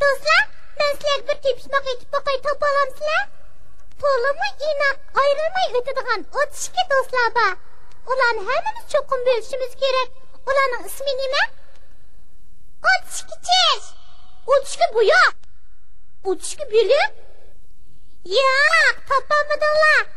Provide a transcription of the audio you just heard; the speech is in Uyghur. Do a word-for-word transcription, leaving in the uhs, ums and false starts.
دوستلار، مەن سىلەرگە بىر تېپىشماق ئېيتىپ باقاي، تاپالامسىلەر؟ تولىمۇ ئىناق، ئايرىلماي ئۆتىدىغان ئوتتۇز ئىككى دوستلار بار. ئۇلارنى ھەممىمىز چوقۇم بىلىشىمىز كېرەك. ئۇلارنىڭ ئىسمى نېمە؟ ئوتتۇز ئىككى چىش. ئوتتۇز ئىككى بوياق. ئوتتۇز ئىككى بۆلۈك. ياق، تاپالمىدىڭلار.